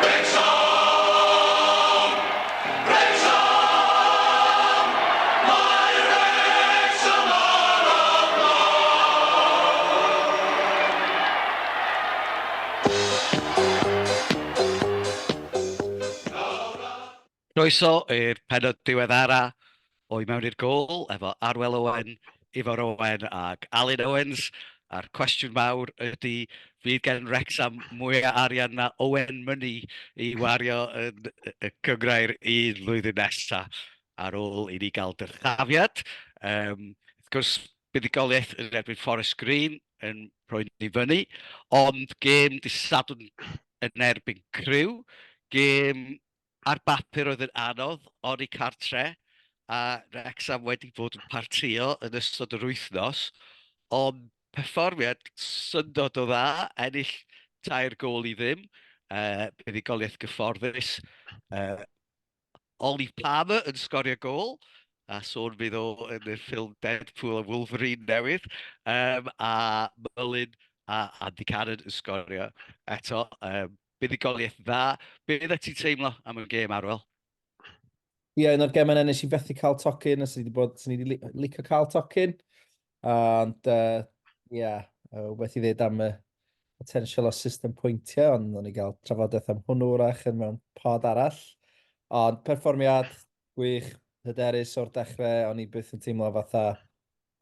Wrecsam! Wrecsam! Mae Wrecsam ar y blaen! Croeso i'r pennod diweddara o I Mewn i'r Gôl efo Arwel Owen, Ifor Owen ac Alun Owens. A'r cwestiwn mawr ydy, fydd gen Wrecsam mwy o arian na Owen Money i wario yn y cynghrair un flwyddyn nesa ar ôl i ni gael dyrchafiad? Wrth gwrs, buddugoliaeth yn erbyn Forest Green yn rhoi ni fyny, ond gêm dydd Sadwrn yn erbyn Crewe, gêm ar bapur oedd yn anodd, oddi cartre, a Wrecsam wedi bod yn partïo yn ystod yr wythnos, ond perfformiad syndod o dda, ennill 3-0, buddugoliaeth gyfforddus. Ollie Palmer yn sgorio gôl, a sôn fydd o yn y ffilm Deadpool a Wolverine newydd, a Mullin a Andy Cannon yn sgorio eto. Buddugoliaeth dda. Be oeddet ti'n teimlo am y gêm, Arwel? Ie, un o'r gemau yna nes i fethu cael tocyn, os wedi bod, swn i wedi licio cael tocyn. Ond, ie, yeah, wbeth i ddweud am y potensial o system pwyntiau, ond o'n i gael trafodaeth am hwnnw wrach yn mewn pod arall. Ond perfformiad gwych, hyderus o'r dechrau, o'n i byth yn teimlo fatha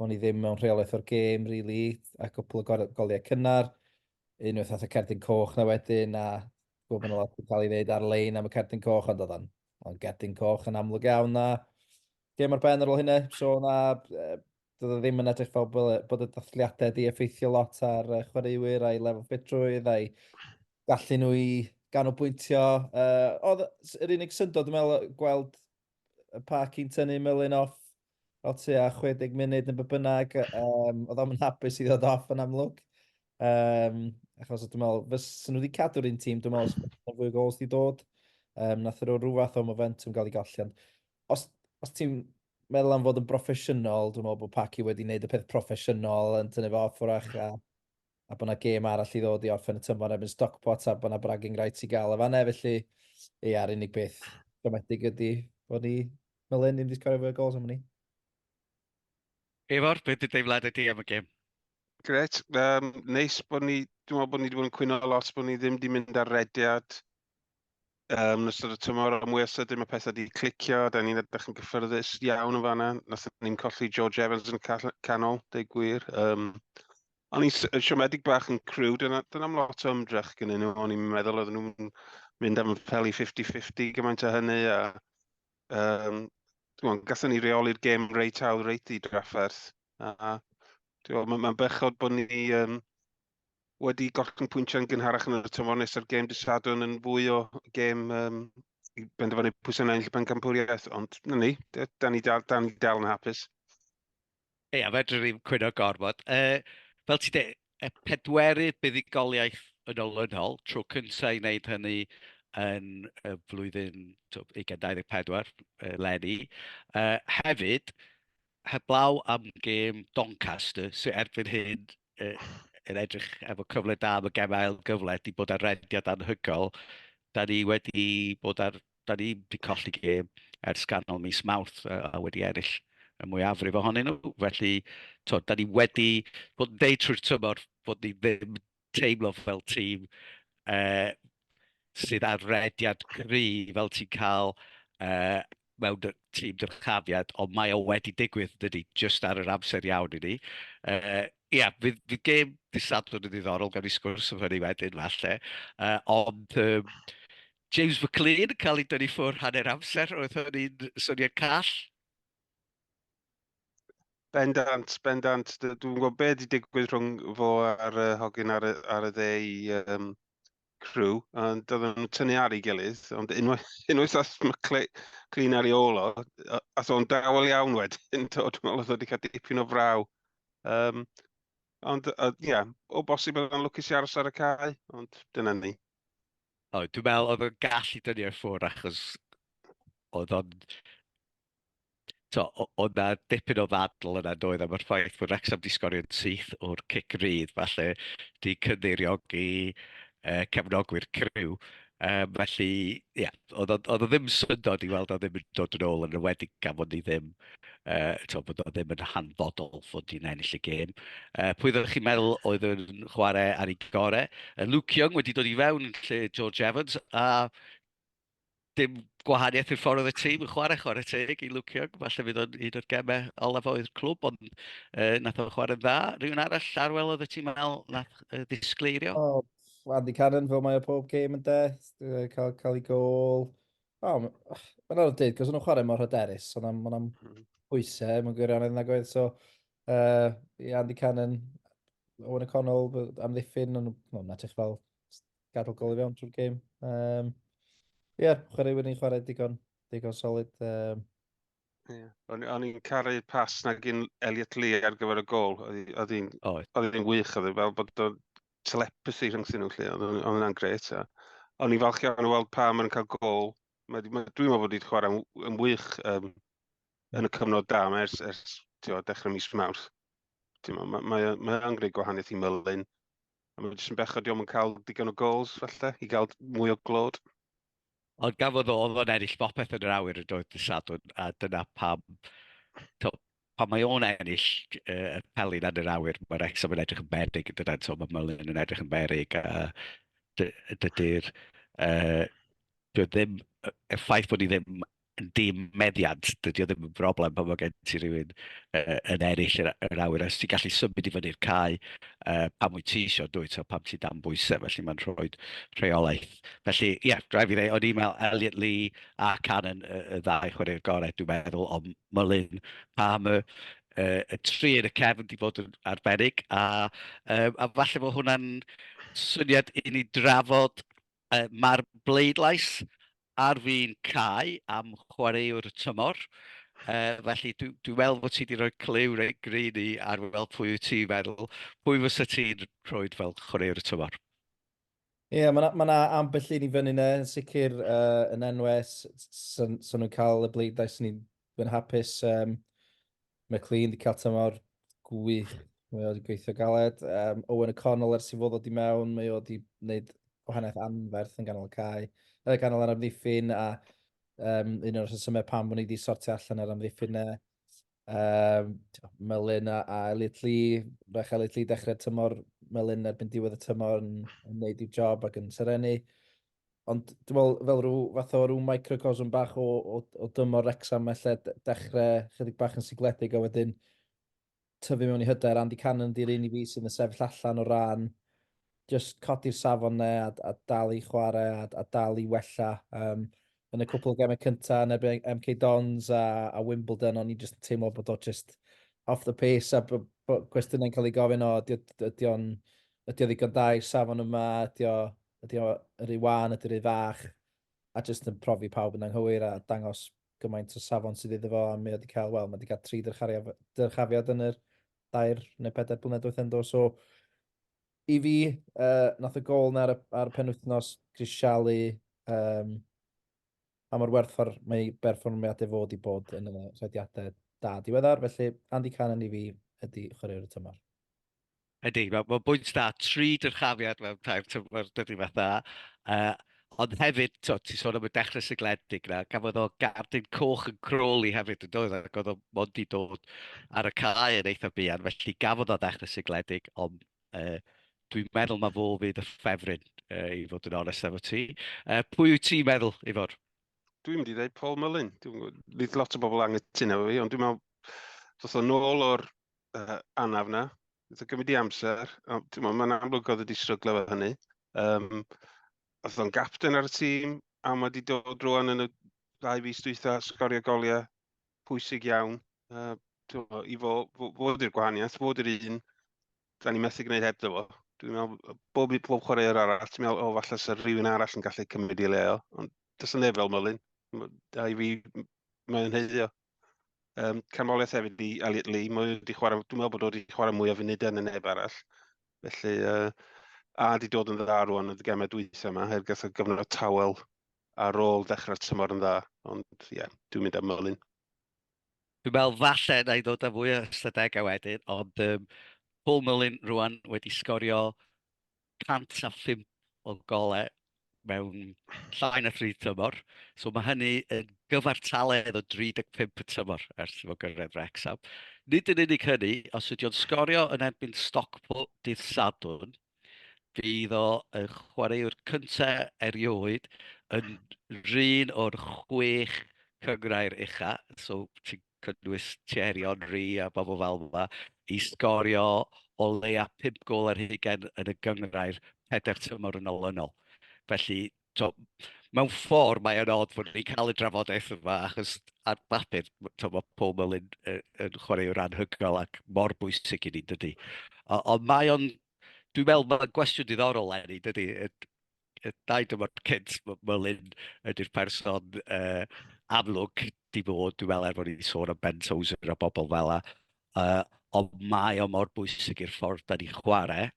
o'n i ddim mewn rheolaeth o'r gêm, really, a cwpl o goliau cynnar. Unwaith ath y cerdyn coch na wedyn, a gwybod bod yna lot wedi cael ei ddeud ar-lein am y cerdyn coch, ond oedd o'n o'n gerdyn coch yn amlwg iawn, a gêm ar ben ar ôl hynny. So na, doedd o ddim yn edrych fel bod y dathliadau wedi effeithio lot ar chwaraewyr a'i lefel ffitrwydd a'i gallu nhw i ganolbwyntio. Oedd yr unig syndod, dwi'n meddwl, gweld y parc i'n tynnu Mullin off o tua 60 munud neu be bynnag. Oedd o'm yn hapus i ddod off yn amlwg. Achos dwi'n meddwl, fysen nhw wedi cadw'r un tîm, dwi'n meddwl, os fwy o gols wedi dod. Nath nhw rhyw fath o momentum gael ei golli. Ond os ti'n meddwl am fod yn broffesiynol, dwi'n meddwl bod Paki wedi gwneud y peth proffesiynol yn tynnu fo off wrach, a bod yna gêm arall i ddod i orffen y tymor erbyn Stockport a bod yna bragging rights i gael y fanna. Felly, ie, a'r unig beth siomedig ydy bod ni Mullin ddim wedi sgorio fwy o gols am ni. Ifor, beth dy deimladau di am y gêm? Gret. Neis bod ni, dwi'n meddwl bod ni wedi bod yn cwyno lot bod ni ddim wedi mynd ar rediad yn ystod y tymor, ond mwy o sydyn mae pethau wedi clicio, da ni'n edrych yn gyffyrddus iawn yn fanna. Nathon ni'n colli George Evans yn y canol, deud gwir. O'n i'n siomedig bach yn Crewe, dyna am lot o ymdrech gynnyn nhw, o'n i'n meddwl oedden nhw'n mynd am peli 50-50 gymaint o hynny, a gathon ni reoli'r gêm reit hawdd, reit i drafferth, a mae'n bechod bod ni wedi gollwng pwyntiau'n gynharach yn y tymor nes ar gêm dydd Sadwrn yn fwy o gêm i benderfynu pwy sy'n ennill y pencampwriaeth, ond na ni, da ni dal, da ni dal yn hapus. Ia, fedrwn ni'm cwyno gormod. Fel ti'n dweud, y pedwerydd buddugoliaeth yn olynol, tro cyntaf i wneud hynny yn y flwyddyn 2024, eleni. Hefyd, heblaw am gêm Doncaster, sydd erbyn hyn yn edrych efo cyfle da am y gemau ail gyfle, di bod ar rediad anhygoel, da ni wedi bod ar, da ni wedi colli gêm ers ganol mis Mawrth a wedi ennill y mwyafrif ohonyn nhw. Felly, to, da ni wedi bod yn deud trwy'r tymor bod ni ddim teimlo fel tîm sydd ar rediad cry fel ti'n cael mewn tîm dyrchafiad, ond mae o wedi digwydd, dydy, jyst ar yr amser iawn i ni. Ia, fydd gêm dydd Sadwrn yn ddiddorol, gawn ni sgwrs am hynny wedyn falle. Ond James McLean yn cael ei dynnu ffwrdd hanner amser, oedd hynny'n syniad call? Bendant, bendant. Dwi'n gwybod be wedi digwydd rhwng fo a'r hogyn ar y dde i Crewe, ond oedden nhw'n tynnu ar ei gilydd, ond unwaith ath McLean ar ei ôl o, ath o'n dawel iawn wedyn, do, dwi'n meddwl oedd o wedi cael dipyn o fraw. Ond, ie, yeah, o bosib oedd o'n lwcus i aros ar y cae, ond dyna ni. O, dwi'n meddwl oedd o'n gallu dynnu o'i ffwrdd achos oedd o'n... To, oedd na dipyn o ddadl yna doedd am yr ffaith bod Wrexham wedi sgorio'n syth o'r cic rydd, falle di cynddeiriogi cefnogwyr Crewe. Felly, ie, yeah, oedd o ddim syndod i weld o ddim yn dod yn ôl, yn enwedig gan fod ni ddim, to, bod o ddim yn hanfodol fod ni'n ennill y gêm. Pwy ddech chi'n meddwl oedd yn chwarae ar ei gorau? Luke Young wedi dod i fewn yn lle George Evans, a dim gwahaniaeth i'r ffordd oedd y tîm yn chwarae, chwarae teg i Luke Young. Falle fydd o'n un o'r gemau olaf o i'r clwb, ond nath o chwarae'n dda. Rhywun arall, Arwel, oedd y tîm meddwl nath ddisgleirio? Oh, Andy Cannon, fel mae o pob gêm yn de, cael ei gol. O, mae'n anodd dweud, cos o'n nhw'n chwarae mor hyderus, ond am, am pwysau, mae'n gwirionedd nag oedd. So, i Andy Cannon, Owen O'Connell, amddiffyn, ond nhw'n edrych fel gadael gol i fewn trwy'r gêm. Ie, yeah, chwaraewyr ni'n chwarae digon, digon solid. Yeah. O'n i'n caru pas na gyn Elliot Lee ar gyfer y gol. Oedd hi'n wych, oedd fel bod o telepathy rhyngthyn nhw, lle. Oedd hwnna'n gret. O'n i'n falch iawn o weld Palmer yn cael gol. Mae, mae, dwi'n meddwl bod wedi chwarae yn, yn wych um, yn y cyfnod da yma ers, ers tio, dechrau mis Mawrth. Mae mae, mae, mae o'n gwneud gwahaniaeth i Mullin. A mae'n jyst yn bechod diolch yn cael digon o gols, falle, i gael mwy o glod. Ond gafodd o, oedd o'n ennill popeth yn yr awyr yn dod dy Sadwrn, a dyna pam, to, pan mae o'n ennill y pelyn yn yr awyr, mae Wrexham yn edrych yn beryg, dyna, so mae Mullin yn edrych yn beryg, a dydy'r, uh, ddim, y ffaith bod ni ddim yn dim meddiant, dydy o ddim yn broblem pan mae gen ti rhywun uh, yn ennill yr, yr awyr. Os ti'n gallu symud i fyny'r cae uh, pan wyt ti eisiau dwyt, so pam ti dan bwysau, felly mae'n rhoi rheolaeth. Felly, ie, yeah, rhaid fi ddeud, o'n i'n meddwl Elliot Lee a Cannon y, y ddau chwarae'r gorau, dwi'n meddwl, ond Mullin, Palmer, uh, y tri yn y cefn wedi bod yn arbennig, a, um, a falle bod hwnna'n syniad i ni drafod uh, mae'r bleidlais ar fin cau am chwaraewr y tymor. Felly dwi'n dwi meddwl bod ti wedi rhoi cliw reit gry ni ar weld pwy wyt ti'n meddwl. Pwy fysa ti'n rhoi fel chwaraewr y tymor? Ie, yeah, mae yna ma ambell un i fyny yna, yn sicr uh, yn enwau, sy'n nhw'n cael y bleidlais, sy'n ni'n hapus. Um, McLean wedi cael tymor gwych, mae o wedi gweithio galed. Um, Owen O'Connell ers i fod o di mewn, mae o wedi gwneud gwahaniaeth anferth yn ganol y cae, yn y ganol ar amddiffyn, a um, un o'r rhesymau pam bod ni wedi sortio allan ar amddiffyn e. Um, Mullin a, a Elliot Lee, rhaid Elliot Lee dechrau'r tymor, Mullin erbyn diwedd y tymor yn, yn gwneud i'w job ac yn serennu. Ond dwi'n meddwl fel rhyw fath o rhyw microcosm bach o, o, o dymor Wrexham, lle dechrau chydig bach yn sigledig a wedyn tyfu mewn i hyder. Andy Cannon di'r un i fi sydd yn sefyll allan o ran just codi'r safon ne a, a dal i chwarae a, a dal i wella. Um, yn y cwpl o gemau cyntaf yn erbyn MK Dons a, a Wimbledon, o'n i just yn teimlo bod o just off the pace a cwestiynau'n cael ei gofyn o, ydy o'n ydy o ddigon da i'r safon yma, ydy o, ydy o yr ei wan, ydy o'r fach, a just yn profi pawb yn anghywir a dangos gymaint o safon sydd iddo fo, a mae wedi cael, wel, mae wedi cael tri dyrchafiad yn yr dair neu pedair blynedd diwethaf yn do. So, i fi, uh, nath y gol na ar y, ar y penwythnos, grisialu, um, pa mor werthfawr mae berfformiadau fod i bod yn y rhediadau da diweddar. Felly, Andy Cannon i fi ydy chwaraewr y tymor. Ydy, mae'n ma bwynt da, tri dyrchafiad mewn tair tymor, dydy fatha. Uh, ond hefyd, to, ti'n sôn am y dechrau sigledig na, gafodd o gardyn coch yn Crawley hefyd yn doedd, ac oedd o mond i dod ar y cae yn eitha buan, felly gafodd o ddechrau sigledig, ond uh, dwi'n meddwl mae fo fydd y ffefryn, uh, i fod yn onest efo ti. Uh, pwy wyt ti'n meddwl, Ifor? Dwi'n mynd i ddweud Paul Mullin. Dwi'n Fydd lot o bobl angytuno efo fi, ond dwi'n meddwl ddoth o nôl o'r uh, anaf na. Oedd o gymryd i amser. Mae'n amlwg oedd wedi stryglo efo hynny. Um, oedd o'n gapten ar y tîm, a mae wedi dod rwan yn y ddau fis dwytha, sgorio goliau pwysig iawn. Uh, i fo, fod i'r gwahaniaeth, fod i'r un, da ni methu gwneud hebddo fo. Dwi'n meddwl, bob, bob chwaraewr arall, ti'n meddwl, o, falle sa rhywun arall yn gallu cymryd i le o. Ond does yna neb fel Mullin. Da i fi, mae'n heiddio. Um, canmoliaeth hefyd i Elliot Lee, mae wedi chwarae, dwi'n meddwl bod o wedi chwarae mwy o funudau na neb arall. Felly, uh, a wedi dod yn dda rwan yn y gemau dwytha yma, er gath o gyfnod tawel ar ôl dechrau'r tymor yn dda. Ond ie, yeah, dwi'n mynd am Mullin. Dwi'n meddwl falle na i ddod â fwy o ystadegau wedyn, ond um, Paul Mullin rwan wedi sgorio 105 o golau. mewn llai na thri tymor. So mae hynny yn gyfartaledd o 35 y tymor ers iddo fo gyrraedd Wrexham. Nid yn unig hynny, os ydy o'n sgorio yn erbyn Stockport dydd Sadwrn, fydd o y chwaraewr cyntaf erioed yn rhan o'r chwech cynghrair ucha, so ti'n cynnwys Thierry Henry a bobl fel yma, i sgorio o leia 5 gôl ar hugain yn y gynghrair pedair tymor yn olynol. Felly, to, mewn ffordd mae o'n od fod ni'n cael y drafodaeth yma, achos ar bapur, to, mae Paul Mullin yn, yn chwaraewr anhygoel ac mor bwysig i ni, dydy. Ond mae o'n, dwi'n meddwl mae'n gwestiwn diddorol, Lenny, dydy. Y, y dau dymor cynt, Mullin ydy'r person amlwg di fod, dwi'n meddwl, er bod ni wedi sôn am Ben Tozer a bobl fel la, ond mae o mor bwysig i'r ffordd da ni'n chwarae.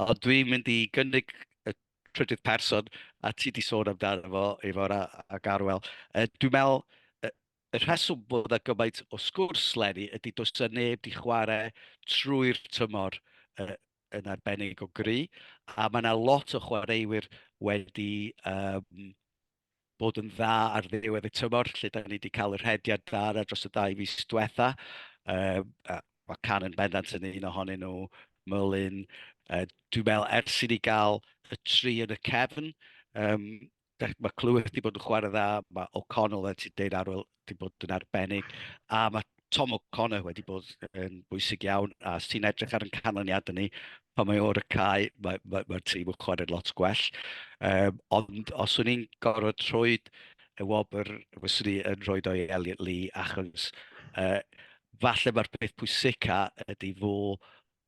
Ond dwi'n mynd i gynnig y trydydd person, a ti di sôn amdano fo, Ifor a, a Garwel. Dwi'n meddwl, y, y rheswm bod yna gymaint o sgwrs leni ydy does yna neb di chwarae trwy'r tymor yn arbennig o gry, a mae yna lot o chwaraewyr wedi bod yn dda ar ddiwedd y tymor, lle da ni wedi cael y rhediad dda yna dros y ddau fis diwetha. A mae Cannon bendant yn un ohonyn nhw, Mullin. Dwi'n meddwl ers i ni gael y tri yn y cefn, mae Cleworth wedi bod yn chwarae dda, mae O'Connell, fel ti'n deud Arwel, wedi bod yn arbennig, a mae Tom O'Connor wedi bod yn bwysig iawn, a os ti'n edrych ar ein canlyniadau ni, pan mae o'r y cae, mae'r mae, mae tîm yn chwarae lot gwell. Ond os o'n i'n gorfod rhoi y wobr, fyswn i yn rhoi o i Elliot Lee, achos falle mae'r peth pwysica ydy fo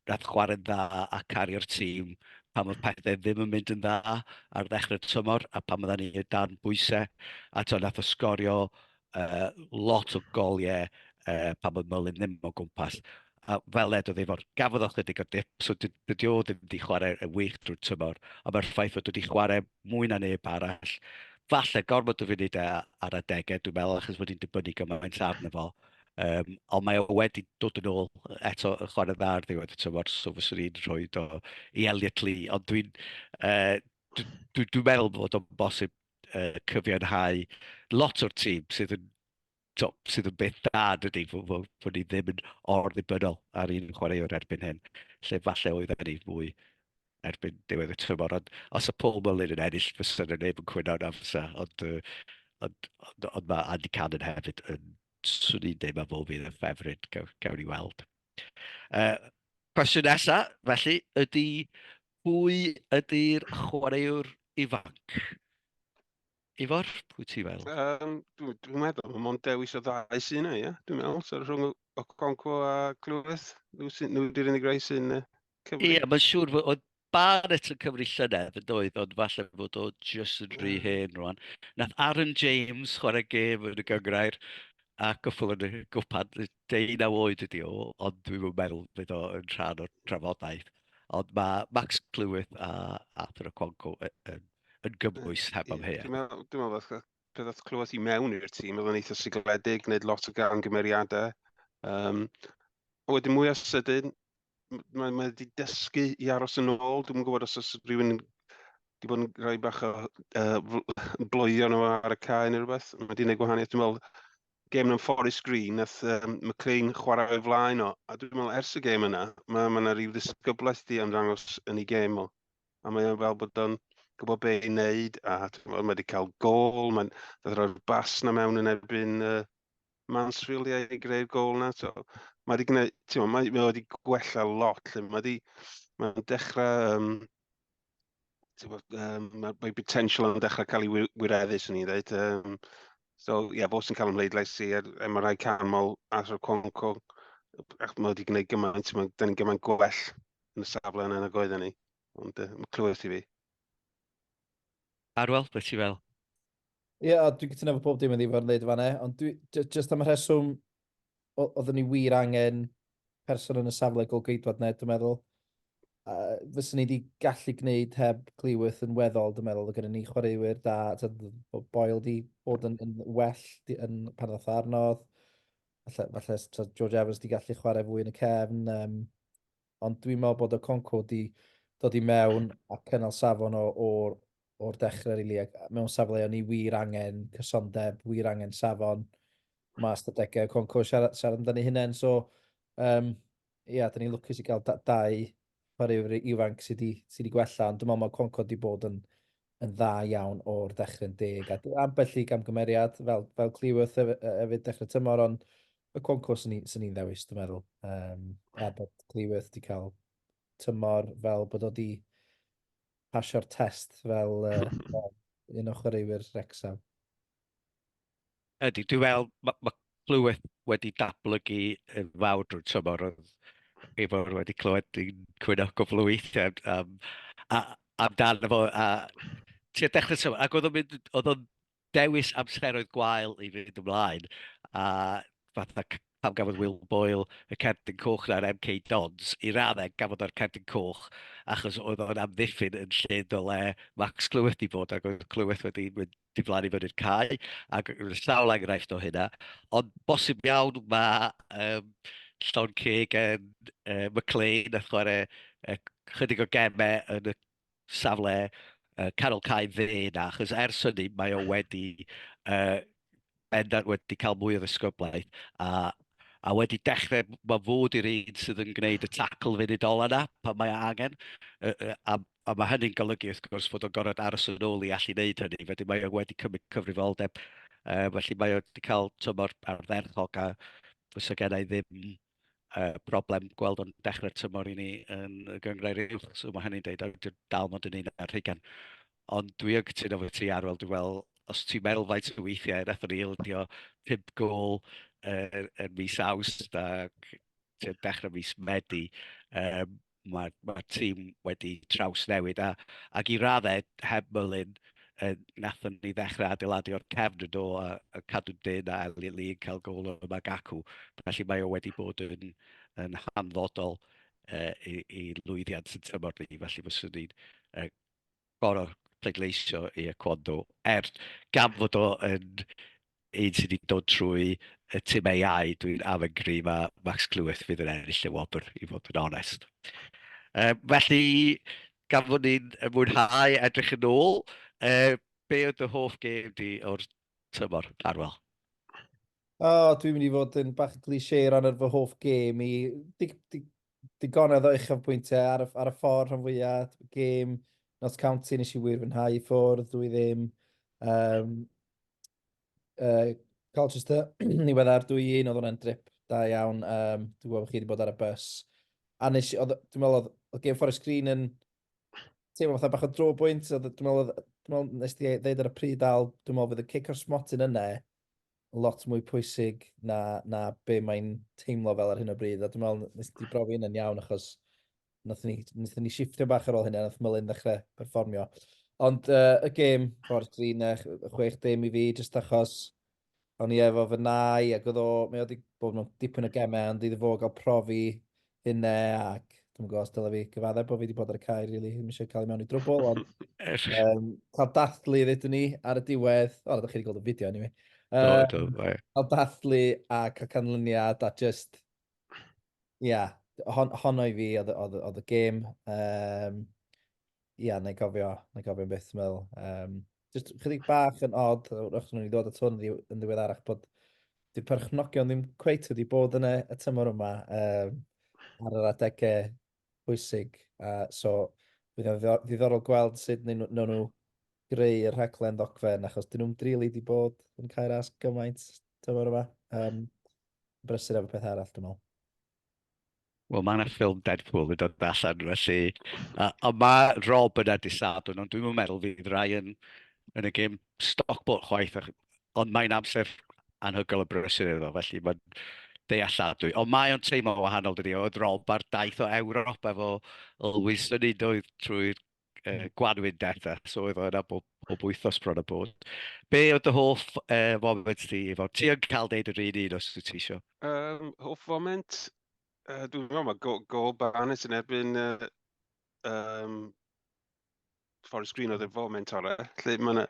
nath chwarae'n dda a cario'r tîm pan oedd pethau ddim yn mynd yn dda ar ddechrau'r tymor a pan oedden ni dan bwysau. A to, nath o sgorio lot o goliau pan oedd Mullin ddim o gwmpas. A fel edodd Ifor, gafodd o chydig o dip, so dydy o ddim wedi chwarae yn wych drwy'r tymor, ond mae'r ffaith fod wedi chwarae mwy na neb arall, falle gormod o funudau ar adegau, dwi'n meddwl, achos bod hi'n dibynnu gymaint arno fo. Ond mae o wedi dod yn ôl eto yn chwarae dda ar ddiwedd y tymor, so fyswn i'n rhoi o i Elliot Lee. Ond dwi'n dwi, dwi, dwi meddwl bod o'n bosib cyfiawnhau lot o'r tîm sydd yn, to, sydd yn beth da, dydy, fod, fod, fod ni ddim yn or-ddibynnol ar un chwaraewr erbyn hyn, lle falle oedden ni fwy erbyn diwedd y tymor. Ond os y Paul Mullin yn ennill, fysa yna neb yn cwyno na fysa. Ond, ond, ond, ond mae Andy Cannon hefyd yn, swn i'n dweud mae fo fydd y ffefryn, gawn, gawn ni weld. Cwestiwn nesaf, felly, ydy pwy ydy'r chwaraewr ifanc? Ifor, pwy ti fel? Dwi'n dwi meddwl, mae mond dewis o ddau sy'n yna, ie? Dwi'n meddwl, so rhwng Okonkwo a Cleworth, nhw sy'n, nhw di'r unig rai sy'n cyfri. Ie, mae'n siŵr fod oedd Barnett yn cyfri llynedd yn doedd, ond falle fod o jyst yn rhy hen rwan. Nath Aaron James chwarae gêm yn y gynghrair a cwpl yn y gwpan, 19 oed ydi o, ond dwi'm yn meddwl fydd o yn rhan o'r trafodaeth. Ond mae Max Cleworth a Arthur Okonkwo yn, yn gymwys heb amheuaeth. Dwi'n meddwl, dwi'n meddwl fatha, pe ddath Cleworth i mewn i'r tîm, oedd o'n eitha sigledig, gwneud lot o gamgymeriadau. A wedyn mwy o sydyn, mae, mae wedi dysgu i aros yn ôl. Dwi'n gwybod os oes rhywun wedi bod yn rhoi bach o bloeddio nhw ar y cae neu rhywbeth. Mae wedi gwneud gwahaniaeth. Dwi'n meddwl, gêm yn Forest Green, nath McLean chwarae o'i flaen o. A dwi'n meddwl, ers y gêm yna, mae ma yna rhyw ddisgyblaeth di ymddangos yn ei gêm o. A mae o'n fel bod o'n gwybod be i wneud, a dwi'n meddwl, mae wedi cael gôl, mae'n rhoi'r bas na mewn yn erbyn Mansfield i greu'r gôl na. So, mae wedi gwneud, ti'n meddwl, mae, mae wedi gwella lot. Lle. Mae wedi, mae'n dechrau, ti'n gwbod, mae, mae potential yn dechrau cael ei wireddu, swn i'n dweud. So, ie, yeah, fo sy'n cael ymhleidlais i, er mae rhai canmol Arthur Okonkwo, ac mae wedi gwneud gymaint, mae, da ni'n gymaint gwell yn y safle yna nag oedden ni. Ond mae Cleworth i fi. Arwel, beth ti fel? Ie, yeah, dwi'n cytuno efo pob dim yn Ifor yn dweud fan'na, ond dwi, just am y rheswm, oeddwn ni wir angen person yn y safle golgeidwad na, dwi'n meddwl. Fyswn ni wedi gallu gwneud heb Cleworth yn weddol, dwi'n meddwl, oedd gyda ni chwaraewyr da, bod Boyle wedi bod yn, yn well di, yn pan ddath arnodd, falle, falle so George Evans wedi gallu chwarae fwy yn y cefn, ond dwi'n meddwl bod Okonkwo wedi dod i mewn a cynnal safon o'r o'r dechrau, really, ac mewn safle o'n i wir angen cysondeb, wir angen safon. Mae ystadegau Okonkwo siarad, siarad amdano hunain, so um, ia, da ni'n lwcus i gael dau chwaraewyr ifanc sydd wedi sy wedi gwella, ond dwi'n meddwl mae Okonkwo wedi bod yn, yn dda iawn o'r dechrau'n deg. A ambell i gamgymeriad, fel, fel Cleworth hefyd dechrau tymor, ond y Okonkwo sy'n ni'n ni ddewis, dwi'n meddwl. Um, er bod Cleworth wedi cael tymor fel bod o wedi pasio'r test fel uh, un o chwaraewyr Wrexham. Ydy, dwi'n meddwl, mae ma Clyweth wedi datblygu yn fawr drwy'r tymor. Oedd Ifor wedi clywed i'n cwyno cwpl o weithiau am, a, amdano fo. A tua dechrau tymor, ac oedd o'n mynd, oedd o'n dewis amseroedd gwael i fynd ymlaen. A fatha pam gafodd Will Boyle y cerdyn coch 'na ar MK Dons, i raddau gafodd o'r cerdyn coch achos oedd o'n amddiffyn yn lle dyle Max Cleworth 'di bod ac oedd Cleworth wedi mynd diflannu fyny'r cae, ac sawl enghraifft o hynna. Ond bosib iawn mae um, llond ceg yn uh, McLean a chwarae uh, chydig o gemau yn y safle uh, canol cae dde na, achos ers hynny mae o wedi uh, bendant wedi cael mwy o ddisgyblaeth a, a wedi dechrau, mae fod i'r un sydd yn gwneud y tacl funud ola na pan mae angen, a, a, a mae hynny'n golygu wrth gwrs fod o'n gorfod aros yn ôl i allu wneud hynny, felly mae o wedi cymryd cyfrifoldeb, uh, felly mae o wedi cael tymor ardderchog a fysa gen i ddim uh, broblem gweld o'n dechrau'r tymor i ni yn y gynghrair uwch, so mae hynny'n deud, a dal mond yn un ar hugain. Ond dwi yn cytuno efo ti, Arwel, dwi'n meddwl, os ti'n meddwl faint o weithiau, wnaethon ni ildio 5 gôl yn uh, mis Awst a dechrau mis Medi, um, mae'r ma tîm wedi trawsnewid a, ac i raddau heb Mullin uh, nathon ni ddechrau adeiladu o'r cefn yn do a, a cadw dyn a Elliot Lee yn cael gôl o Magaku. Felly mae o wedi bod yn, yn hanfodol uh, i, i lwyddiant yn tymor ni. Felly fyswn ni'n uh, gorau pleidleisio i Okonkwo, er gan fod o yn un sydd wedi dod trwy y tîm AI, dwi'n amgry mae Max Cleworth fydd yn ennill y wobr, i fod yn onest. Um, felly, gan fod ni'n mwynhau edrych yn ôl, uh, be oedd dy hoff gêm di o'r tymor, Arwel? O, oh, dwi'n mynd i fod yn bach yn cliché ran ar fy hoff gêm i. Dig, dig, digonedd o uchafbwyntiau ar y, ar y ffordd rhan fwyaf. Gêm Notts County nes i wir fwynhau i ffwrdd, dwi ddim. Um, uh, Colchester, niweddar 2-1, oedd hwnna'n drip da iawn. Um, dwi'n gwybod bod chi wedi bod ar y bus. A nes i, oedd, dwi'n meddwl oedd, oedd Game Forest Green yn teimlo fatha bach o drobwynt. Oedd, dwi'n meddwl, dwi'n meddwl nes di ddeud ar y pryd dal, dwi'n meddwl fydd y cic o'r smotyn yna lot mwy pwysig na, na be mae'n teimlo fel ar hyn o bryd. A dwi'n meddwl nes di brofi hynny'n iawn achos nathon ni, nathon ni shifftio bach ar ôl hynny, nath Mullin ddechrau perfformio. Ond uh, y gêm, Forest Green, 6-0 i fi, jyst achos o'n i efo fy nai ac oedd o, mae o wedi bod mewn dipyn o gemau, ond iddo fo gael profi hynne ac dwi'n gwybod os dylai fi gyfaddau bod fi wedi bod ar y cae, really, ddim eisiau cael ei mewn i drwbl, ond um, cael dathlu, ddedwn ni, ar y diwedd, o, oh, ydych chi wedi gweld y fideo, anyway. Um, do, do, cael dathlu a cael canlyniad a just, ia, yeah, hon, honno i fi oedd, oedd, oedd y gêm. Um, ia, na i gofio, na i gofio am byth, meddwl. Um, just chydig bach yn odd, wrth nhw'n i ddod at hwn yn ddiweddarach, bod di'r perchnogion ddim cweit wedi bod yn y, y tymor yma um, ar yr adegau pwysig. Uh, so, bydd o'n ddiddorol gweld sut wnawn nhw greu y rhaglen ddogfen, achos dyn nhw'n drili wedi bod yn cael ras gymaint tymor yma. Um, brysur efo peth arall, dwi'n meddwl. Wel, mae yna ffilm Deadpool yn dod allan, felly... A, a mae Rob yna dydd Sadwrn, ond dwi'n meddwl fydd Ryan yn y gêm Stockport chwaith, ond mae'n amser anhygoel o brysur iddo, felly mae'n dealladwy. Ond mae o'n teimlo wahanol, dydy, oedd Rob ar daith o Ewrop efo Always Sunny doedd trwy'r uh, gwanwyn diwetha, so oedd o yna bob, bob wythnos bron o bod. Be oedd dy hoff uh, foment ti, Ifor? Ti yn cael deud yr un un os wyt ti isio. Um, hoff foment? Uh, dwi'n meddwl mae gôl, gôl Barnett yn erbyn uh, um, Forest Green oedd y foment orau. Lle mae yna,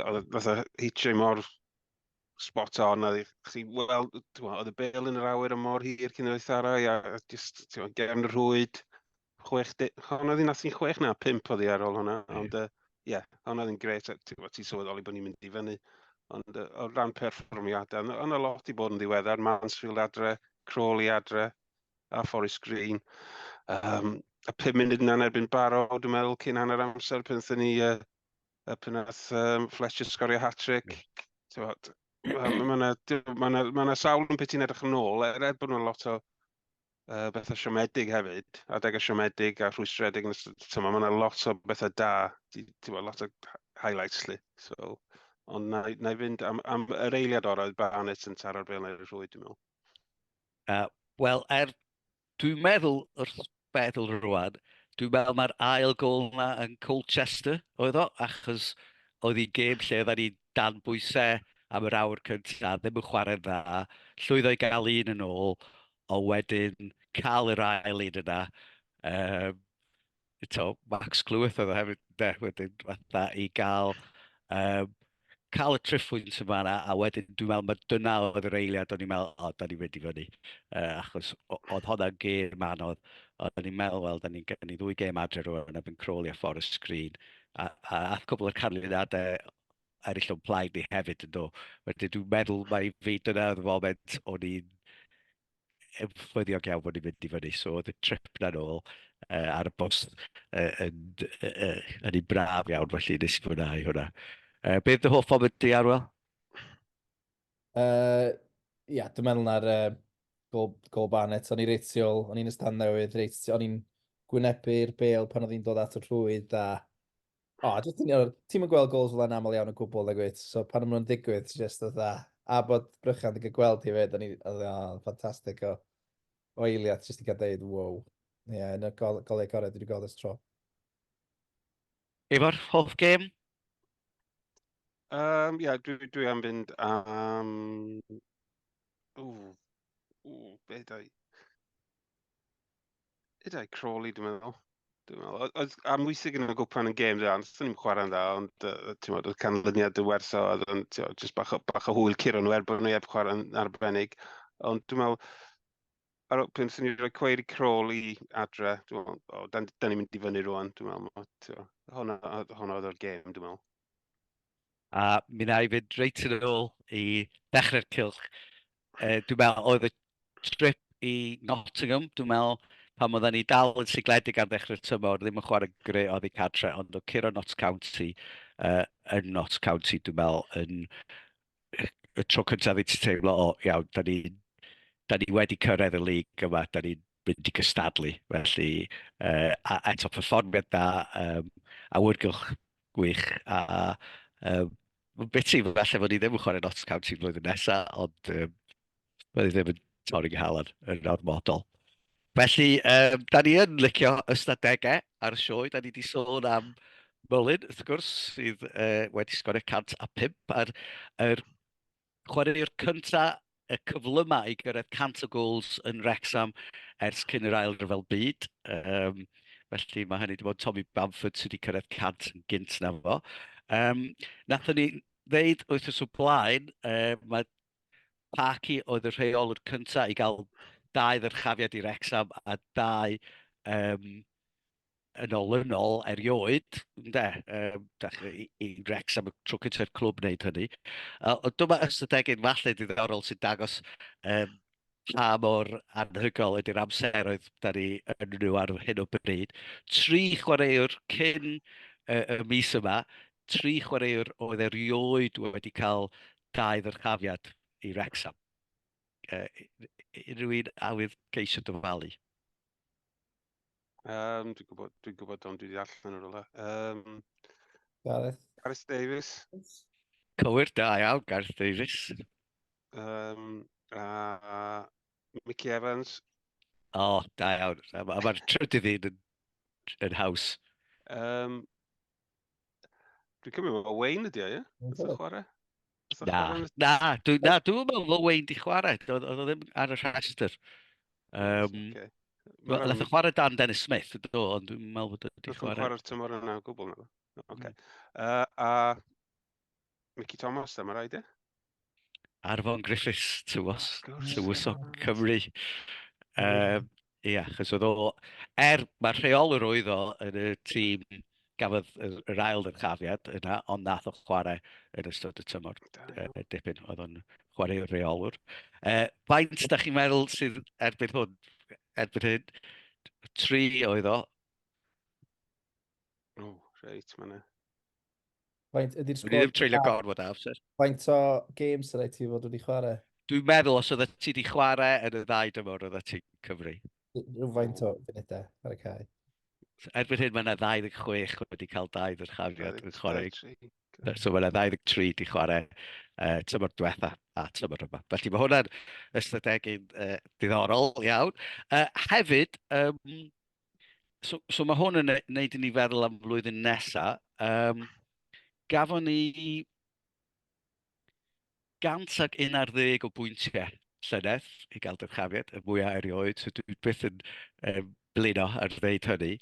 oedd fatha hitio mor spot on, a chi weld, oedd y bêl yn yr awyr am mor hir cyn oedd thara, a just, ti'n gefn y rhwyd, 60, hwnna oedd nath ni'n chwech na, pump oedd hi ar ôl hwnna, ond Ie, yeah, hwnna oedd yn gret, ti'n ti sylweddoli bod ni'n mynd i fyny. Ond o ran perfformiadau, yna lot i bod yn ddiweddar, Mansfield adre, Crawley adre, a Forest Green. Um, a 5 munud yna'n erbyn Barrow, dwi'n meddwl, cyn hanner amser, pan wnaethon ni, pan nath Fletcher sgorio hat-trick. Mae yna ma ma ma sawl yn beth ti'n edrych yn ôl, er, er bod yna lot o bethau siomedig hefyd, adegau siomedig a rhwystredig yn ystod y tymor, mae yna lot o bethau da, ti'n gwybod, lot o highlights li. So, ond na, na i fynd am, am yr eiliad orau oedd Barnett yn taro'r bel ar y rhwyd, dwi'n meddwl. Wel, er, dwi'n meddwl, wrth feddwl rwan, dwi'n meddwl mae'r ail gol na yn Colchester oedd o, achos oedd hi'n gêm lle oedden ni dan bwysau am yr awr cyntaf, ddim yn chwarae'n dda, llwyddo i gael un yn ôl, ond wedyn cael yr ail un yna, um, eto, Max Cleworth oedd o hefyd, de, wedyn fatha i gael, um, cael y triphwynt yma yna, a wedyn dwi'n meddwl mae dyna oedd yr eiliad o'n i'n meddwl, o, da ni'n mynd i fyny, uh, achos oedd hwnna'n gêm anodd, o'n i'n meddwl, wel, da ni'n gen ni ddwy gêm adre rwan, erbyn Crawley a Forest Green, a, a ath cwbl o'r canlyniadau eraill o'n plaid ni hefyd yn do. Wedyn dwi'n meddwl mai fi dyna oedd y foment o'n i'n ffyddiog iawn bod ni'n mynd i fyny. So oedd y trip na nôl uh, ar y bws uh, yn, uh, yn un braf iawn, felly nes i fwynhau hwnna. Uh, beth dy hoff foment di, Arwel? Yy, ia, dwi'n meddwl na'r uh, gol, gol Barnett, o'n i reit tu ôl, o'n i'n y stand newydd, reit, o'n i'n gwynebu'r bel pan oedd hi'n dod at y rhwyd a... O, oh, just ti'n ti'n gweld gols fel yna'n aml iawn o gwbl, nag wyt? So pan maen nhw'n digwydd, ti just oedd a bod Brychan wedi cael gweld hi fyd, o'n i, oedd o'n ffantastig o, o eiliad, just i gael deud, wow. Ie, yeah, un o'r gol, golau gorau dwi wedi gweld ers tro. Efo'r hoff gêm? Um, yeah, dwi, dwi am fynd am... Ww, ww, be dau? Ydau Crawley, dwi'n meddwl. Dwi'n meddwl. Oedd amwysig yn y gwpan yn gêm dda, ond ni'n chwarae'n dda, ond uh, ti'n meddwl, oedd canlyniad y werth o, oedd yn, just bach o, bach o hwyl curo nhw er bod nhw heb chwarae'n arbennig. Ond dwi'n meddwl, ar ôl pan ni rhoi cweir i Crawley adre, dwi'n meddwl, o, da, da ni'n mynd i fyny rwan, dwi'n meddwl, hwnna, hwnna oedd o'r gêm, dwi'n meddwl. A mi wna i fynd reit yn ôl i ddechrau'r cylch. Uh, dwi'n meddwl oedd y trip i Nottingham, dwi'n meddwl, pan oedden ni dal yn sigledig ar ddechrau'r tymor, ddim yn chwarae gre oddi cartre, ond o curo Notts County uh, yn Notts County, dwi'n meddwl, yn y tro cyntaf i ti teimlo, o, iawn, da ni, da ni wedi cyrraedd y lig yma, da ni'n mynd i gystadlu. Felly, uh, a eto perfformiad da, um, awyrgylch gwych, a um, mae'n biti falle fod ni ddim yn chwarae Notts County flwyddyn nesaf, ond um, bydd ddim yn torri nghalon yn ormodol. Felly, um, da ni yn licio ystadegau ar y sioe. Da ni wedi sôn am Mullin, wrth gwrs, sydd uh, wedi sgorio 105 ar yr chwaraewr cyntaf y cyflyma i gyrraedd 100 o gols yn Wrexham ers cyn yr Ail Ryfel Byd. Um, felly mae hynny wedi bod Tommy Bamford sydd wedi cyrraedd 100 yn gynt na fo. Um, nathon ni ddeud wythnos o blaen, uh, mae Parky oedd y rheolwr cyntaf i gael dau ddyrchafiad i Wrexham a dau um, yn olynol erioed, ynde, um, dach, i, i Wrexham y tro cyntaf i'r clwb wneud hynny. Uh, ond dyma ystadegyn falle diddorol sy'n dangos um, pa mor anhygoel ydy'r amseroedd da ni yn nhw ar hyn o bryd. Tri chwaraewr cyn uh, y mis yma, tri chwaraewr oedd erioed wedi cael dau ddyrchafiad i Wrexham. Uh, unrhyw un awydd geisio dyfalu? Um, dwi'n gwybod, dwi'n gwybod ond dwi wedi allan o'r rhywle. Um, Gareth. Gareth Davies. Cywir, da iawn, Gareth Davies. Um, a Mickey Evans. O, oh, da iawn. Mae'r trydydd un yn, yn haws. Um, Dwi'n cymryd mae Wayne ydi o, ie? Nath o chwarae? Na, na, dwi, na, dwi'n meddwl bod Wayne di chwarae. Oedd o ddim ar y rhestr. Um, okay. Well, nath o chwarae dan Dennis Smith, do, ond dwi'n meddwl bod o wedi chwarae. Nath o chwarae'r tymor yna o gwbl, na. Okay. Mm. Uh, a Mickey Thomas, da, mae rhaid, e? Arfon Griffiths, tywos, tywysog Cymru. Um, ie, achos oedd o, er mae'r rheolwr oedd o yn y tîm gafodd yr, yr ail ddyrchafiad yna, ond nath o chwarae yn ystod y tymor dipyn, oedd o'n chwarae reolwr. Faint da chi'n meddwl sydd erbyn hwn, erbyn hyn, 3 oedd o? O, reit, mae'n Faint ydy'r sgôr? Ddim treulio gormod o amser. Faint o games sy'n rhaid ti fod wedi chwarae? Dwi'n meddwl os oeddet ti wedi chwarae yn y ddau dymor oeddet ti'n cyfri. Rhywfaint o funudau ar y cae. Erbyn hyn mae yna 26 wedi cael dau ddyrchafiad yn chwarae. So mae yna 23 wedi chwarae tymor diwetha a tymor yma. Felly mae hwnna'n ystadegyn diddorol iawn. Hefyd, so mae hwn yn neud i ni feddwl am flwyddyn nesa. Gafon ni 111 o bwyntiau llynedd i gael dyrchafiad, y mwyaf erioed, so dwi byth yn blino ar ddeud hynny.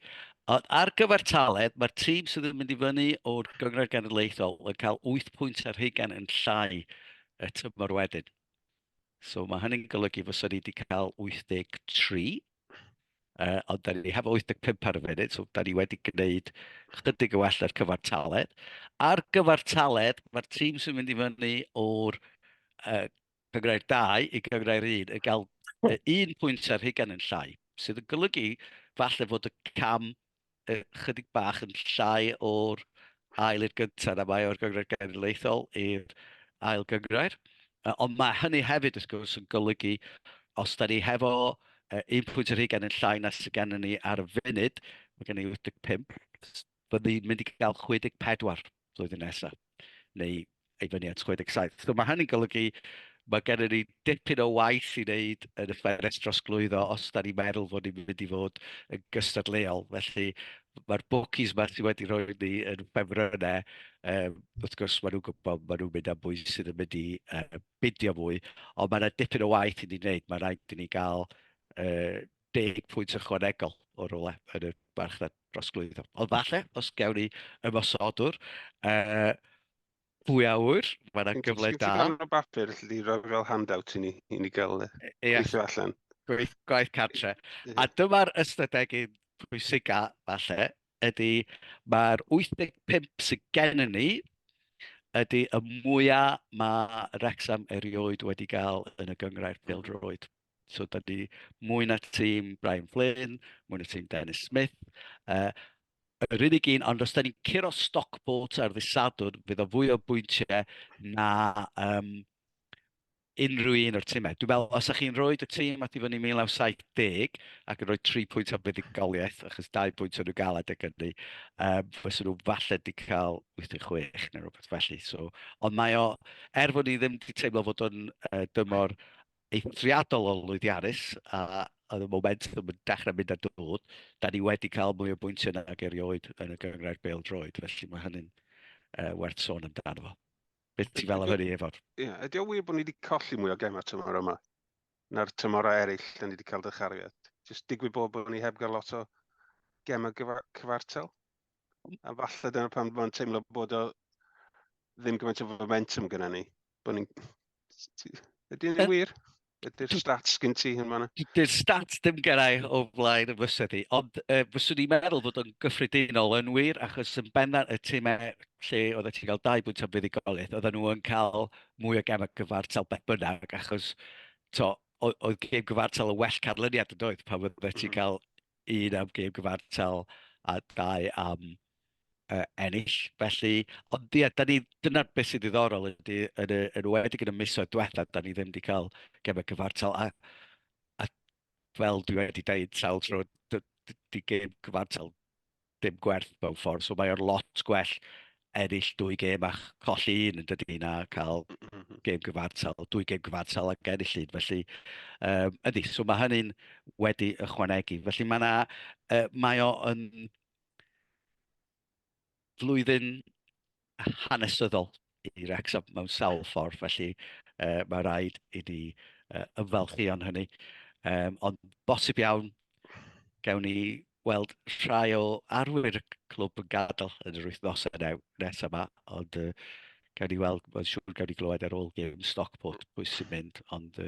Ond ar gyfartaledd, mae'r tîm sydd yn mynd i fyny o'r Gynghrair Genedlaethol yn cael 8 pwynt ar hugain yn llai y tymor wedyn. So mae hynny'n golygu fysa ni wedi cael 83, ond da ni hefo 85 ar y funud, so da ni wedi gwneud chydig o well ar cyfartaledd. Ar gyfartaledd, mae'r tîm sy'n mynd i fyny o'r Cynghrair 2 i Gynghrair 1 yn cael un pwynt ar hugain yn llai, sydd yn golygu falle fod y cam chydig bach yn llai o'r ail i'r gyntaf na mae o'r Gynghrair Genedlaethol i'r ail gynghrair. Ond mae hynny hefyd, wrth gwrs, yn golygu os da ni hefo un pwynt ar hugain yn llai na sydd gennym ni ar y funud, mae gen i 85, byddwn ni'n mynd i gael 64 flwyddyn nesaf, neu ei fyny at 67. So mae hynny'n golygu mae gennym ni dipyn o waith i wneud yn y ffenest drosglwyddo os da ni'n meddwl fod ni'n mynd i fod yn gystadleuol. Felly mae'r bookies yma sydd wedi rhoi ni yn ffefrynnau, wrth gwrs maen nhw'n gwybod maen nhw'n mynd am bwy sydd yn mynd i bidio mwy, ond mae yna dipyn o waith i ni wneud. Mae rhaid i ni gael 10 pwynt ychwanegol o rywle yn y farchnad drosglwyddo. Ond falle, os gewn ni ymosodwr, pwy a ŵyr, mae yna gyfle da. Ti'n darn o bapur, alli di roi fel handout i ni, i ni gael gweithio allan. Gwaith, gwaith cartre. A dyma'r ystadegyn pwysica, falle, ydy mae'r 85 sydd gennym ni ydy y mwyaf mae Wrexham erioed wedi gael yn y gynghrair pêl-droed. So da ni mwy na tîm Brian Flynn, mwy na tîm Dennis Smith. Yr unig un, ond os da ni'n curo Stockport ar ddydd Sadwrn, fydd o fwy o bwyntiau na unrhyw un o'r timau. Dwi'n meddwl, os ydych chi'n rhoi y tîm at i fyny 1970 ac yn rhoi 3 pwynt am fuddugoliaeth, achos 2 pwynt o'n nhw gael adeg hynny, fysen nhw falle wedi cael 86 neu rhywbeth felly. So, ond mae o, er fod ni ddim wedi teimlo fod o'n dymor eithriadol o lwyddiannus, a oedd y momentum yn dechrau mynd a dod, da ni wedi cael mwy o bwyntiau nag erioed yn y gynghrair bêl-droed, felly mae hynny'n werth sôn amdano fo. Beth ti fel am hynny, Ifor? Ie, yeah, ydy o wir bod ni wedi colli mwy o gemau tymor yma na'r tymorau eraill da ni wedi cael dyrchafiad? Jyst digwydd bod ni heb gael lot o gemau cyfartal? A falle dyna pam mae'n teimlo bod o ddim gymaint o momentum gyda ni. Bod ni'n... Ydy hynny'n wir? Ydy'r stats gen ti yn fanna? Dydy'r stats ddim gen i o flaen y fysedd i, ond fyswn i'n meddwl fod o'n gyffredinol yn wir, achos yn bennaf y timau lle oeddet ti'n cael 2 bwynt am fuddugoliaeth, oedden nhw yn cael mwy o gemau gyfartal beth bynnag, achos to, oedd gêm gyfartal yn well canlyniad yn doedd, pan oeddet ti'n cael un am gêm gyfartal a 2 am ennill. Felly, ond ie, da ni, dyna'r beth sy'n ddiddorol ydy, yn, y, yn enwedig yn y misoedd diwethaf, da ni ddim wedi cael gemau cyfartal. A fel dwi wedi dweud sawl tro, di gêm cyfartal dim gwerth mewn ffordd, so mae o'r lot gwell ennill 2 gêm a colli un yn dydy na cael gêm gyfartal, 2 gêm gyfartal ac ennill un. Felly, ydy, so mae hynny'n wedi ychwanegu. Felly mae 'na, mae o yn flwyddyn hanesyddol i Wrexham mewn sawl ffordd, felly mae rhaid i ni ymfalchïo yn hynny. Ond bosib iawn, gawn ni weld rhai o arwyr y clwb yn gadael yn yr wythnosau nesaf yma, ond gawn ni weld, mae'n siŵr gawn ni glywed ar ôl gêm Stockport pwy sy'n mynd, ond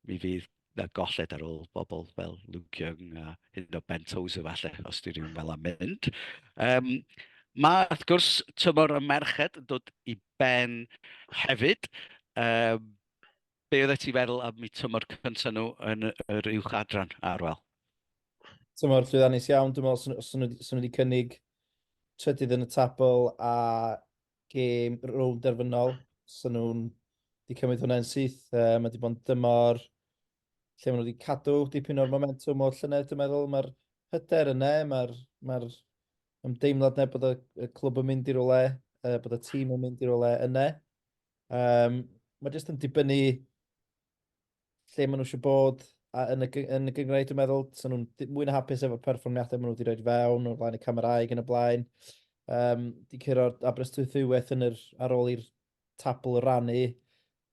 mi fydd na golled ar ôl bobl fel Luke Young a hyd yn oed Ben Tozer falle, os di rhywun fel am mynd. Um, mae, wrth gwrs, tymor y merched yn dod i ben hefyd. Um, be oeddet ti'n feddwl am eu tymor cyntaf nhw yn yr uwch adran, Arwel? Tymor llwyddiannus iawn, dwi'n meddwl, os nhw wedi cynnig trydydd yn y tabl a gêm rownd derfynol, so nhw'n wedi cymryd hwnna'n syth. Mae wedi bod yn dymor lle maen nhw wedi cadw dipyn o'r momentum o'r llynedd, dwi'n meddwl. Mae'r hyder yna, mae'r mae ymdeimlad yna bod y, y clwb yn mynd i rywle, bod y tîm yn mynd i rywle yna. Um, mae jyst yn dibynnu lle maen nhw eisiau bod a yn y, yn y gynghrair, dwi'n meddwl. So nhw'n mwy na hapus efo'r perfformiadau maen nhw wedi rhoi fewn o'r flaen y camerau yn y blaen. Um, di curo'r Aberystwyth ddwywaith yn yr, ar ôl i'r tabl rannu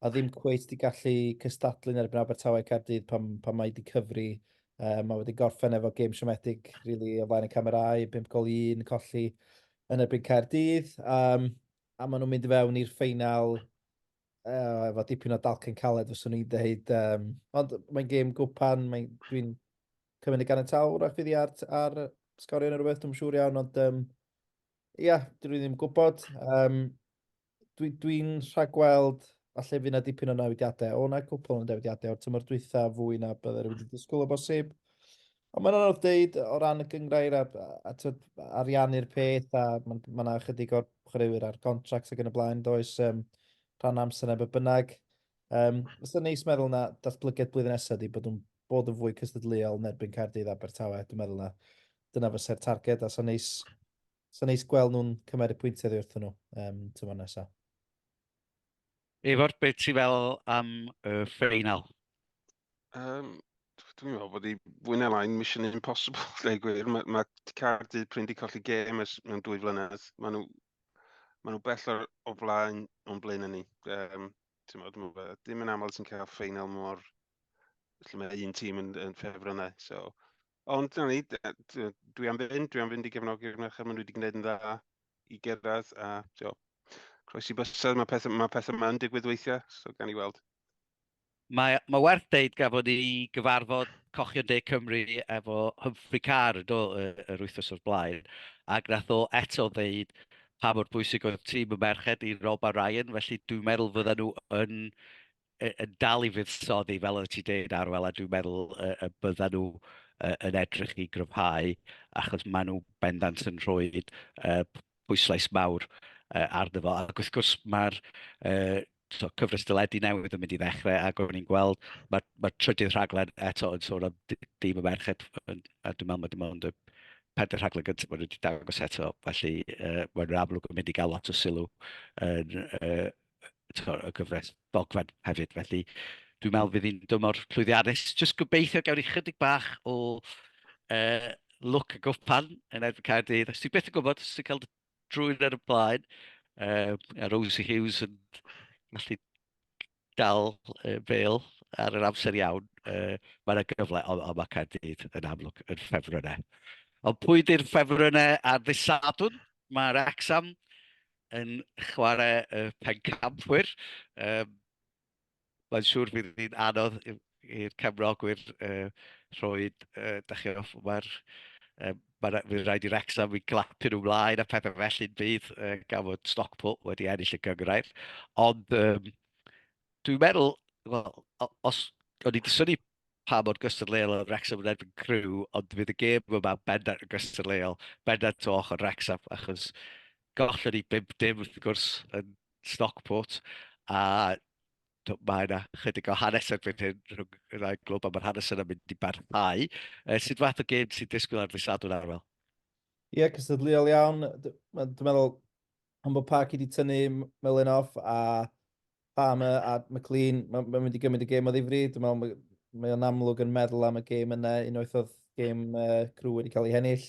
a ddim cweit di gallu cystadlu yn erbyn Abertawe Caerdydd pan, pan mae di cyfri. Um, mae wedi gorffen efo gêm siomedig really, o flaen y camerau, 5 gol i 1 colli yn erbyn Caerdydd. Um, a maen nhw'n mynd i fewn i'r ffeinal efo dipyn o dalcen caled fyswn i'n dweud. Um, ond mae'n gêm gwpan, mae'n, dwi'n cymryd y ganiataol wrach fydd i ar, ar sgorio neu rhywbeth, dwi'n siŵr iawn, ond um, ia, dwi ddim yn gwybod. Um, dwi'n dwi, rhagweld falle fydd yna dipyn o newidiadau. O, na cwpl o newidiadau o'r tymor dwytha fwy na bydde rhywun wedi disgwyl o bosib. Ond mae'n anodd deud o ran y gynghrair a, a, a tyd, ariannu'r peth a mae ma 'na ychydig o'r chwaraewyr ar contracts ac yn y blaen, does, um, rhan amser neu be bynnag. Um, Fysa'n neis meddwl na datblygiad blwyddyn nesaf di bod nhw'n bod yn fwy cystadleuol yn erbyn Caerdydd Abertawe. Dwi'n meddwl na dyna fysa'r targed a sa'n neis, sa neis gweld nhw'n cymeryd pwyntiau oddi wrthyn nhw um, tymor nesaf. Ifor, beth ti'n feddwl am y ffeinal? Um, dwi'n meddwl bod i fwy na lai'n Mission Impossible, dweud gwir. Mae, mae Caerdydd prin di colli gêm ers mewn dwy flynedd. Mae nhw, mae nhw bell o'r, o flaen o'n blaen ni. Um, ti'n meddwl, dwi'n meddwl, dim yn aml ti'n cael ffeinal mor lle mae un tîm yn, yn ffefrynnau. So, ond dyna ni, dwi am fynd, dwi am fynd i gefnogi'r merched, maen nhw wedi gwneud yn dda i gyrraedd, a tio, croesi bysedd, mae pethau, mae pethau yma'n digwydd weithiau, so gan i weld. Mae, mae werth deud gafon ni gyfarfod Cochion De Cymru efo Humphrey Carr do, yr wythnos o'r blaen, ac nath o eto ddeud pa mor bwysig oedd tîm y merched i Rob a Ryan, felly dwi'n meddwl fyddan nhw yn, yn dal i fuddsoddi, fel oedd ti'n deud Arwel, a dwi'n meddwl y, y byddan nhw yn edrych i gryfhau, achos maen nhw bendant yn rhoi uh, pwyslais mawr uh, arno fo. Ac wrth gwrs mae'r uh, so, cyfres deledu newydd yn mynd i ddechrau ac o'n i'n gweld mae'r mae trydydd rhaglen eto yn sôn am dîm y merched a dwi'n meddwl mae dim ond y pedair rhaglen gyntaf maen nhw wedi dangos eto, felly uh, mae'n amlwg yn mynd i gael lot o sylw yn uh, to, y gyfres ddogfen hefyd, felly dwi'n meddwl fydd hi'n dymor llwyddiannus. Jyst gobeithio gawn ni chydig bach o uh, lwc y gwpan yn erbyn Caerdydd. Os ti byth yn gwybod, os ti'n cael drwy'n ar y blaen, a Rosie Hughes yn gallu dal bêl ar yr amser iawn, mae yna gyfle, ond, ond mae Caerdydd yn amlwg yn ffefrynnau. Ond pwy di'r ffefrynnau ar ddydd Sadwrn? Mae Wrexham yn chwarae y pencampwyr. Um, mae'n siŵr fydd hi'n anodd i'r cefnogwyr uh, rhoi uh, da chi off, mae'r um, mae fydd rhaid i Wrexham i glapio nhw mlaen a pethau felly'n bydd uh, gan fod Stockport wedi ennill y gynghrair. Ond um, dwi'n meddwl, wel, os o'n i wedi synnu pa mor gystadleuol oedd Wrexham yn erbyn Crew, ond fydd y gêm yma bendant yn gystadleuol, bendant o ochr Wrexham, achos gollon ni 5-dim wrth gwrs yn Stockport, a mae yna chydig o hanes erbyn hyn rhwng y ddau glwb, a mae'r hanes yna'n mynd i barhau. E, sut fath o gêm sy'n disgwyl ar ddydd Sadwrn, Arwel? Ie, yeah, cystadleuol iawn. Dwi'n meddwl, am bod Park wedi tynnu Mullin off a Palmer a McLean, mae'n ma mynd i gymryd y gêm o ddifri. Dwi'n meddwl mae, mae o'n amlwg yn meddwl am y gêm yna, unwaith oedd gêm uh, Crew wedi cael ei hennill.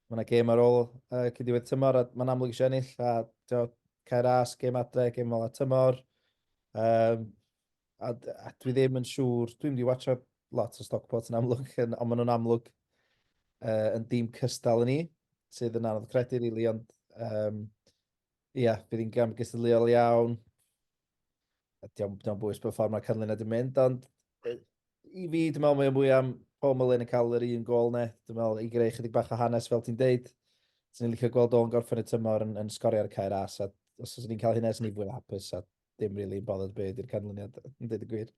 Mae yna gêm ar ôl uh, cyn diwedd tymor a mae'n amlwg eisiau ennill. A tio, Cae Ras, gêm adre, gêm ola tymor. Um, a, a dwi ddim yn siŵr, dwi'n mynd i watcha lot o Stockport yn amlwg, yn, ond maen nhw'n amlwg uh, yn dîm cystal yn ni, sydd yn anodd credu, really, ond um, ia, bydd hi'n gam gystadleuol iawn. Diolch, diolch bwys bod ffordd mae canlyniad yn mynd, ond I fi, dwi'n meddwl mae o mwy am Paul Mullin yn cael yr un gol ne. Dwi'n meddwl i greu chydig bach o hanes fel ti'n deud. Swn i'n licio gweld o'n gorffen y tymor yn sgorio ar y Cae Ras, a os oes ni'n cael hynna, swn i'n fwy hapus a dim really yn bothered be ydy'r canlyniad, yn dweud y gwir.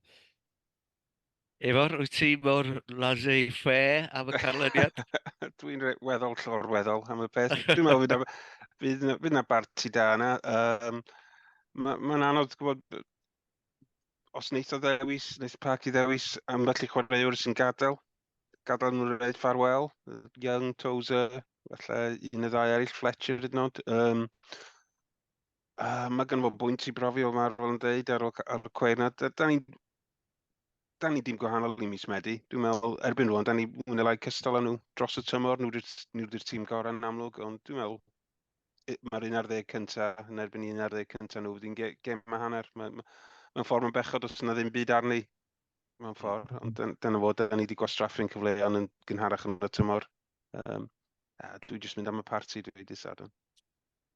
Ifor, wyt ti mor laissez-faire am y canlyniad? Dwi'n weddol llorweddol am y peth. Dwi'n meddwl fydd 'na, fydd 'na barti da yna. Mae'n ma anodd gwybod os wneith o ddewis, wneith Parky ddewis ambell i chwaraewr sy'n gadael. Gadael nhw'n rhaid ffarwel, Young, Tozer, falle un neu ddau eraill, Fletcher hyd yn oed. Mae gen fo bwynt i brofi o mae'r fel yn dweud ar ôl, ar y cweir na. Da ni, da ni dim gwahanol i mis Medi. Dwi'n meddwl, erbyn rwan, da ni mwy neu lai cystal â nhw dros y tymor. Nhw di'r tîm gorau yn amlwg, ond dwi'n meddwl mae'r 11 cynta yn erbyn 11 cynta nhw, fydd hi'n gêm a hanner. Mewn ma, ma ffordd mae'n bechod os yna ddim byd arni, mewn ffordd, ond dyna fo, da ni wedi gwastraffu'n cyfleoedd yn gynharach yn y tymor. A dwi jyst mynd am y parti dwi dydd Sadwrn.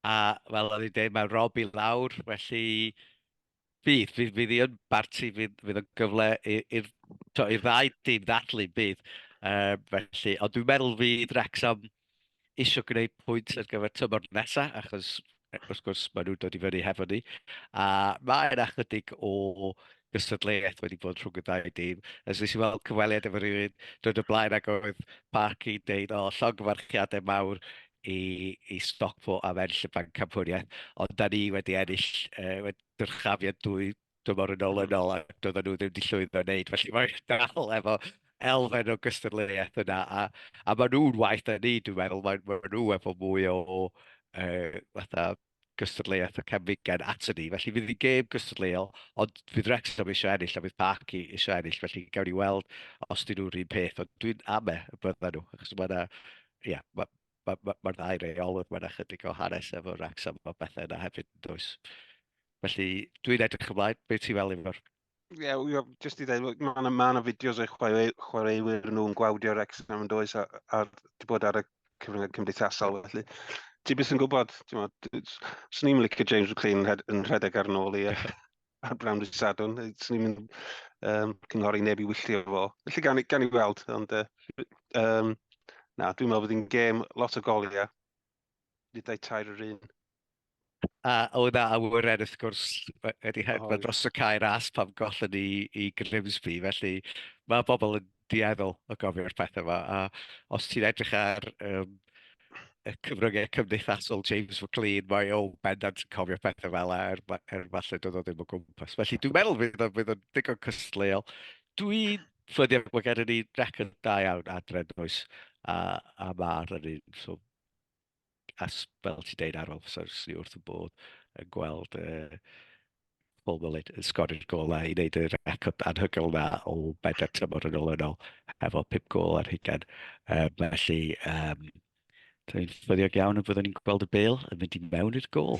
A fel o'n i'n dweud, mae Rob i lawr, felly fydd hi yn barti, fydd o'n gyfle i'r ddau dîm ddathlu, bydd. Felly, ond dwi'n meddwl fydd Wrexham eisiau gwneud pwynt ar gyfer tymor nesaf, achos wrth gwrs maen nhw'n dod i fyny hefo ni. A mae yna chydig o gystadleuaeth wedi bod rhwng y ddau dîm. As nes i weld cyfweliad efo rhywun dod y blaen ac oedd Parky'n deud, o, llongyfarchiadau mawr i Stockport am ennill y bencampwriaeth, ond da ni wedi ennill wedi dyrchafiad dwy dymor yn olynol a doedden nhw ddim wedi llwyddo wneud, felly mae'n dal efo elfen o gystadleuaeth yna, a maen nhw'n waeth na ni, dwi'n meddwl, maen nhw efo mwy o fatha gystadleuaeth o cefnogaeth ato ni, felly fydd hi'n gêm gystadleuol, ond fydd Wrexham eisiau ennill a fydd Parky eisiau ennill, felly gawn ni weld os dyn nhw'r un peth, ond dwi'n ame y byddan nhw, achos mae yna, ie, mae'r ma, ma, ma ddau reolwr, mae yna chydig o hanes efo Wrexham a bethau yna hefyd, does. Felly dwi'n edrych ymlaen, beth ti'n fel Ifor? Ie, yeah, jyst i ddweud, mae yna ma fideos o'i chwaraewyr nhw'n gwawdio Wrexham yn does, a di bod ar y cyfryngau cymdeithasol, felly ti byth yn gwybod, ti'n meddwl, swn i'n licio James McLean yn rhedeg ar nôl i ar Brown dydd Sadwrn, swn i'n cynghori neb i wylltio fo. Felly gan i weld, ond na, dwi'n meddwl bydd hi'n gêm lot o goliau, nid tair yr un. A oedd 'na awyren wrth gwrs wedi hedfan dros y Cae Ras pan gollon ni i Grimsby, felly mae bobl yn dueddol o gofio'r pethau yma. A os ti'n edrych ar y cyfryngau cymdeithasol James McLean, mae o bendant yn cofio pethau fel 'na, er falle doedd o ddim o gwmpas. Felly dwi'n meddwl fydd o'n digon cystadleuol. Dwi'n ffyddiog bod gennym ni record da iawn adre, does, a mae'r yr un, so a fel ti'n deud Arwel, so swn i wrth y bodd yn gweld Paul Mullin yn sgorio'r gol na i wneud y record anhygoel na o bedair tymor yn olynol efo 5 gôl ar hugain. Felly, dwi'n ffyddiog iawn y byddwn ni'n gweld y bêl yn mynd i mewn i'r gôl.